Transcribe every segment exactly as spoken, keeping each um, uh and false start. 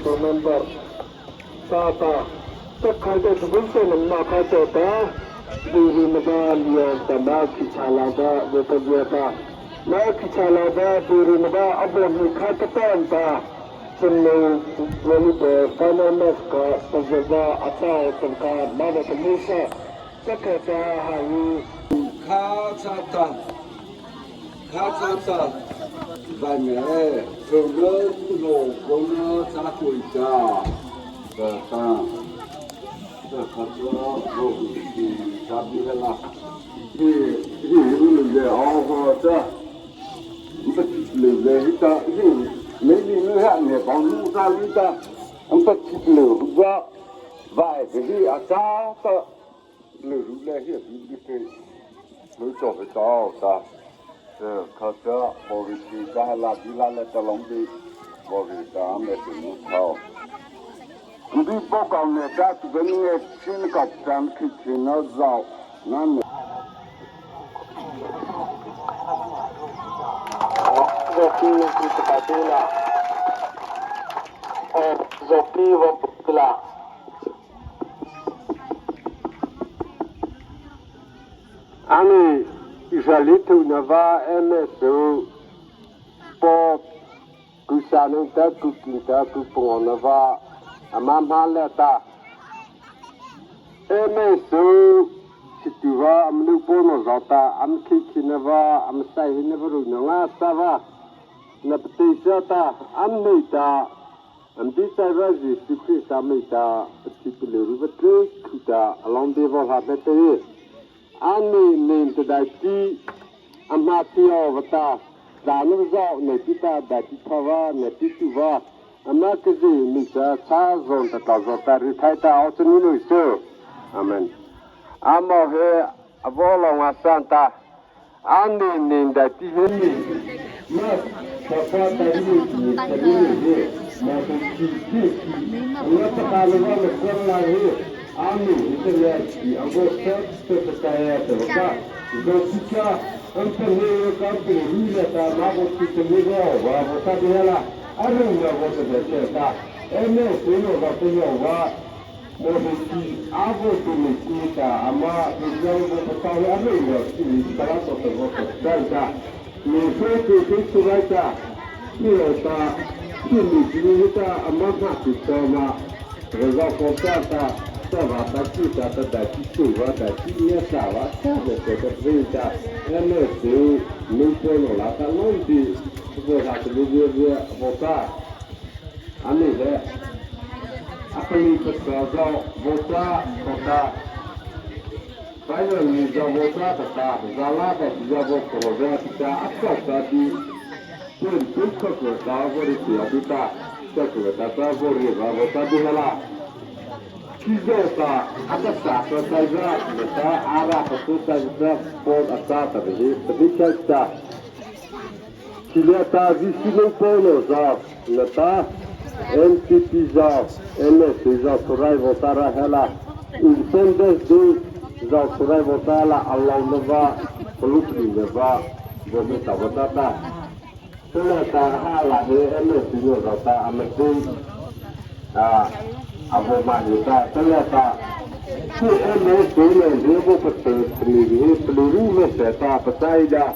Member, Sâtâ, Chakhesang District Council nama kha chata, Biri nata Liana ta na khih cha la ta, Bethania ta na khih cha la ta, Biri nata a vaw hmia khai ta ta, Chennai volleyball final match kha, Pazava a châ ta kha, ma ta Pazava, Chakhesang ha hi. Kha chata. Kha chata, vai me, thôhna, no, kona, cha, koi cha, ta, ta, ta, kha cha, ro, ki, cha, bi, la, hi, hi, hi, le, o, ho, cha, mpachip le, le, hi, ta, hi, me, li, nu, ha, ne, ba, nu, cha, li, ta, mpachip le, va, vai, hi, a, cha, ta, Lei ru le hi a bi bi te. Lei chaw ve tao ta. Te kha cha, bo ve ti ka ha la bi la le ta long bi. Bo ve ta me tu nu tao. Bi bo ka me ta tu ve ni nge chin ka chan ki chin na zao. Na me. Zopi ki ta ti la. Eh, zopi vo la. Ami Israel thôhna va M S O po, ku sa nung ta, ku kin ta, ku pangawna va, ama ma le ta. M S O, situ va, ama nu po no za ta, ama khi khi na va, ama sai hi na va ru na nga sa va. Na pati sa ta, ama nei ta. Ama di sai va Zisu Krista mei ta, pati pali ru va tlu khu ta, along di va ha me te. Ani nin ta dai ti, ama ti o va ta, da nu zao ne ti ta, dai ti pha va, ne ti tu va, ama ka zi mi sa sa zon ta ta zon ta ri thai ta o chani lo so. Amen. Ama he, a vo lo nga san ta. Ani nin dai ti he ni. Ma, pa pa ta ni ni, ta ni ni he. Ma ta ti ti ti. Nga ta ka lo va lo ko la he. Ami, internet, i ang ko sa, sa sa ka ya ta ka. Zo ti ka, ang ta ni ka ang ta ni le ta, ma ko ti ta ni ko, wa ko ta ni la. Arung na ko ta ta ta. Ene, ko no va ta yo va. Mawhrei ti a vaw tu ni ti ta, ama Israel vaw pata hi a rei lo ti ni ta la tawh ta vaw ta dai ta. Ni hre tu hre tu rai ta, ti lo ta, ti ni ti ni ta, ama hma ti ta ma, rei lo ko ta ta, ta va ta ti ta ta dai ti tu va dai ti ni ta va, ta vaw ta ta rei ta, ene tu, ni ko no la ta lo ti, vaw ta tu ni ni vaw ta. Ani he, a pali pasa zao vaw ta, kawta. Pai lo ni zao vaw ta, kawta. Zala ta ti zao vaw kawta, zala ti ta, a kawta ti. Pun pun kawta, kawta vaw ri ti a ti ta. Kawta ta, ta vaw ri va vaw ta ti hala. Ki zao ta, a ta sa, kawta za, kawta, a ra, kawta za, pon a ta, ta hi, ta hi kawta. Chhilei ta V C no Paul no za, nata, N P P za, N S A za, surai vaw ta ra hela, Independence Day za, surai vaw ta la, allow na va, pollution na va, vaw me ta va ta ta. Tala ta ha la he, N S A no za ta, a ma te, a, a vaw ma he ta, tala ta. He N S A no he vaw pa te, pli he, pli ru me te ta, pa ta i da.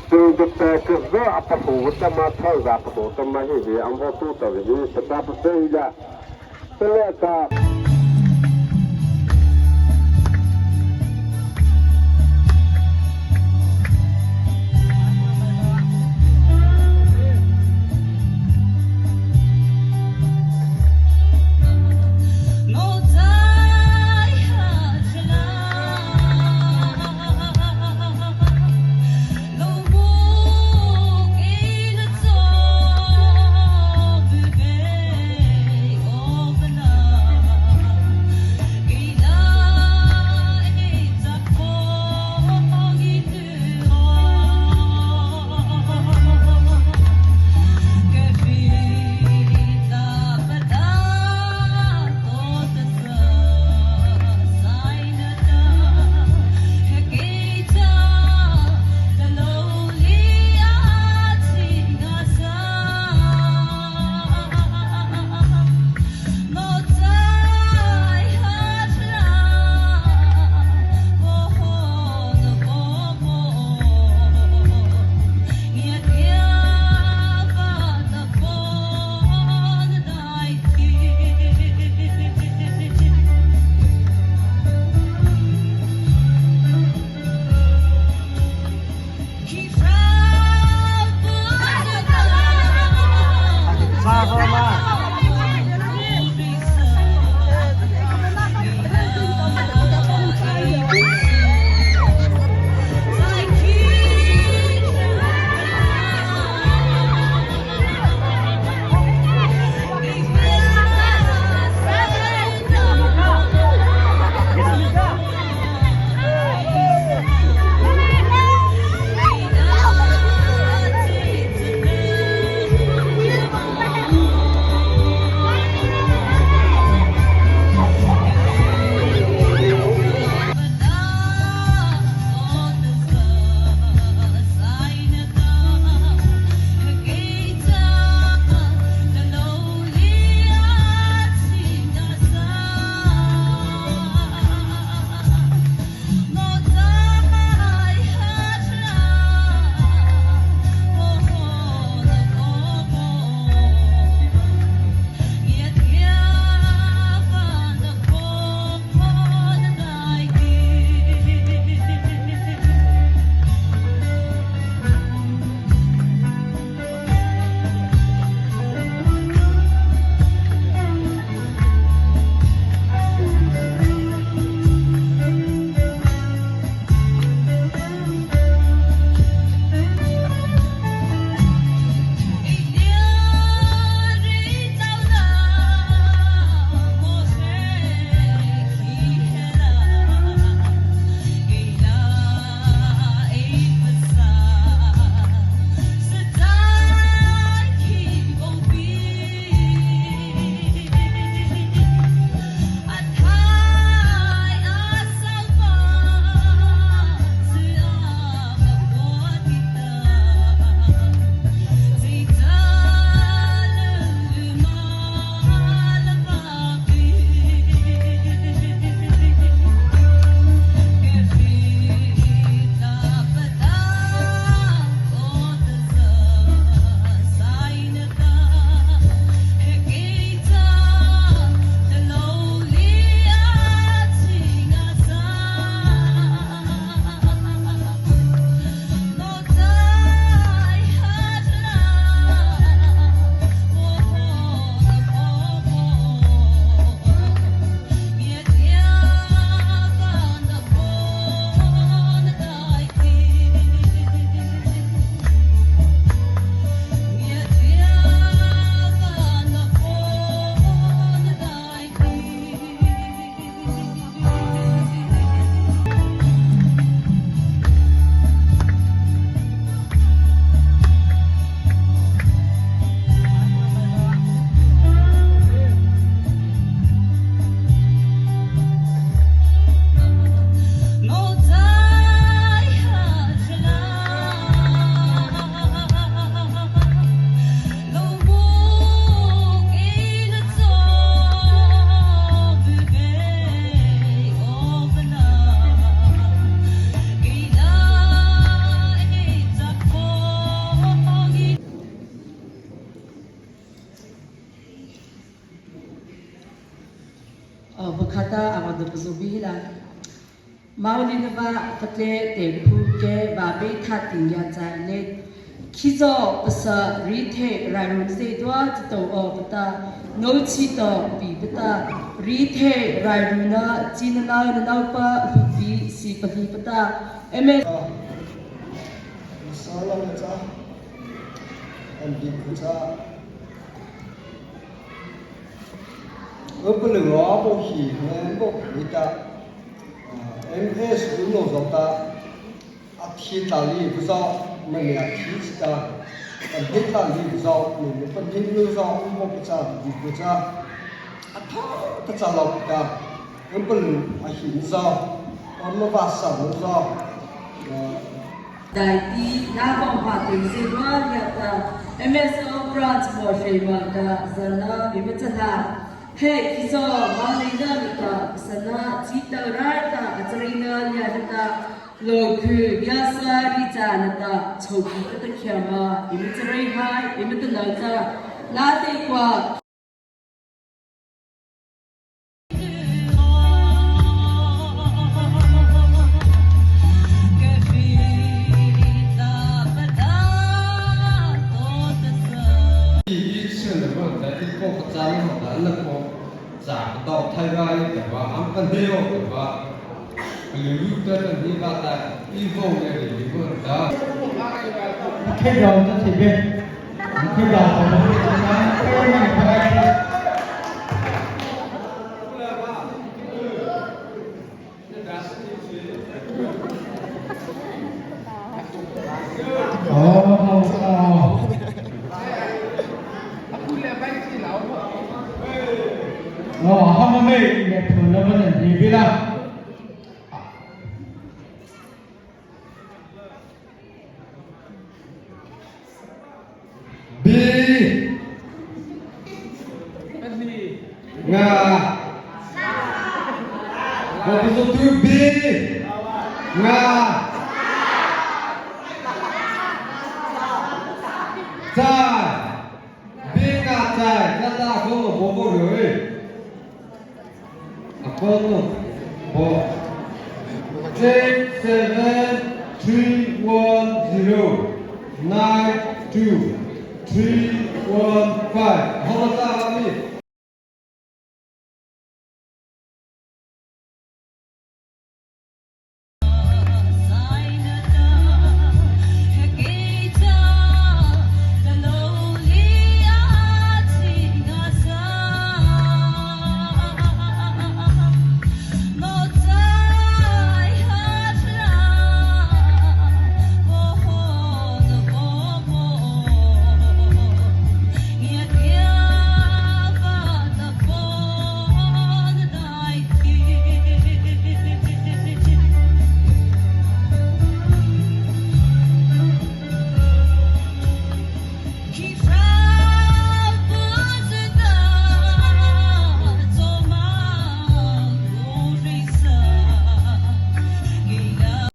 Sâ ta ta ka za a pa ho ta ma, tha za a pa ho ta ma he he, ang ho tu ta he, ta ta pa sa i da. Sa le ta. Pakha ta a vaw do pazo bie hih la. Mawlynava Pate Tepu ke ba be tha ting ya cha le. Khizaw pasa riethei rairu zydua cha to aw pata. No chi to pi pata. Riethei rairu na chi na nau na nau pa hu pi si pa hi pata. M S. Masala na cha. An bi ku cha. Ơ, palih ngâ bo hi, ngâ bo hi ta, ah, M S u no zo ta, a thi ta li bu zo, ma ni a thi chi ta, a thi ta li bu zo, ma ni pa ni lu zo, u bo pa cha, di bu cha, a tha ta cha lo ta, ơ, palih a hi zo, a ma ba sa lo zo, ah, Daihti na bang ha te se rua lia ta, M S O branch mo shei ma ta, zana bi ma cha ha. He, khizaw, ma ni na ni ta, sana, chi ta rai ta, a cha ri na lia ni ta, lo khu, bia sa ri cha na ta, chô ki ta ta khia ma, i ma cha rai hai, i ma ta na ta, na te kwa. Thei dao ta thei bie. Thei dao ta thei bie. Ôh, ôh. Ôh, hâ ma mei, mei thôh na ma na ni bi la. Bie. Ngâ. Bâ bâ so tu bie. Ngâ. Chai. Bie ngâ chai. Ngâ ta ko mo bo bo ro e. Account number eight seven three one zero nine two three one five. Hawla ta ami.